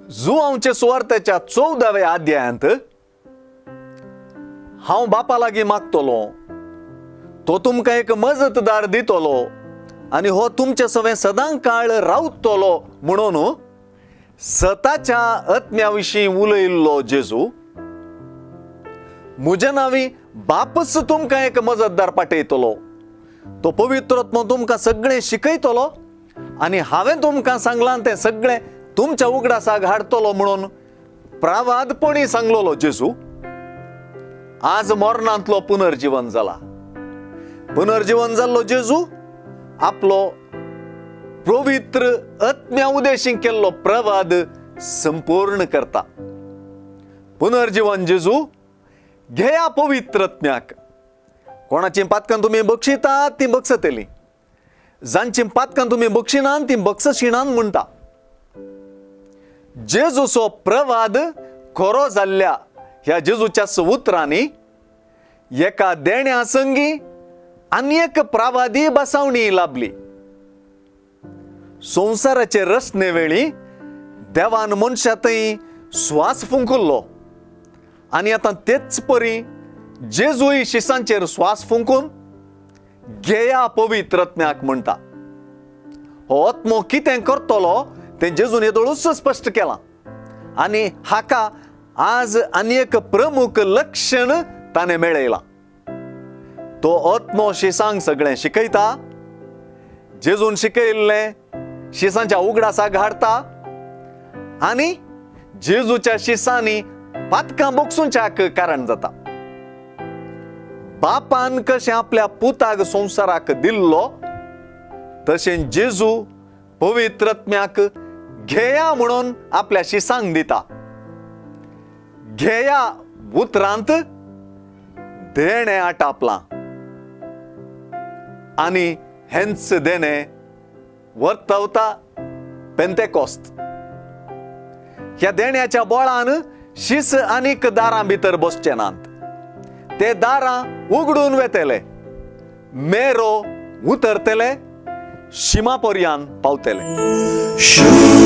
जुवांवचे सुवार्थेच्या चवदाव्या अध्यायांत हांव बापा लागीं मागतलो, तो तुमकां एक मजतदार दितलो आनी हो तुमचे सवें सदां काळ रावतलो म्हणून सताच्या आत्म्या विशीं उलयल्लो जेजू म्हज्या नांवी बापच तुमकां एक मजतदार पाठयतलो, तो पवित्र आत्मो तुमकां सगळें शिकयतलो आनी हांवें तुमकां सांगलां तें सगळें तुमच्या उगडासाक हाडटलो म्हणून प्रावादपणी सांगलोलो जेजू आज मरणांतलो पुनर्जीवन जाला. पुनर्जीवन जाल्लो जेजू आपलो पवित्र आत्म्या उदेशी केल्लो प्रवाद संपूर्ण करता. पुनर्जीवन जेजू घेया पवित्र आत्म्याक. कोणाची पातकां तुमी बक्षितात ती बक्षतली, जांची पातकां तुमी बक्षिनान ती बक्षशिनान म्हणटा. जेजूचो प्रवाद खरो जाल्ल्या ह्या जेजूच्या उतरांनी एका देण्या संगी आनी एक प्रवादी बसावणी लाभली. संवसाराचे रचने वेळी देवान मनशा थंय स्वास फुंकुल्लो आनी आतां तेच परी जेजूय शिसांचेर स्वास फुंकून घेया पवित्र आत्म्याक म्हणटा. हो आत्मो कितें करतलो तें जेजून येदोळूच स्पश्ट केलां आनी हाका आज आनी एक प्रमुख लक्षण ताणें मेळयलां. तो आत्मो शिसांक सगळें शिकयता, जेजून शिकयल्लें शिसांच्या उगडासाक हाडटा आनी जेजूच्या शिसांनी पातकां बोगसूंच्याक कारण जाता. बापान कशें आपल्या पुताक संवसाराक दिल्लो तशें जेजू पवित्र आत्म्याक घेया म्हणून आपल्या शिसांक दिता. घेया उतरांत देणें आटापलां आनी हेंच देणें वर्तवता पेंतेकोस्त. ह्या देण्याच्या बोळान शीस आनीक दारां भितर बसचे नात, ते दारां उगडून वेतले, मेरो उतरतले, शिमा पर्यान पावतले. शुभ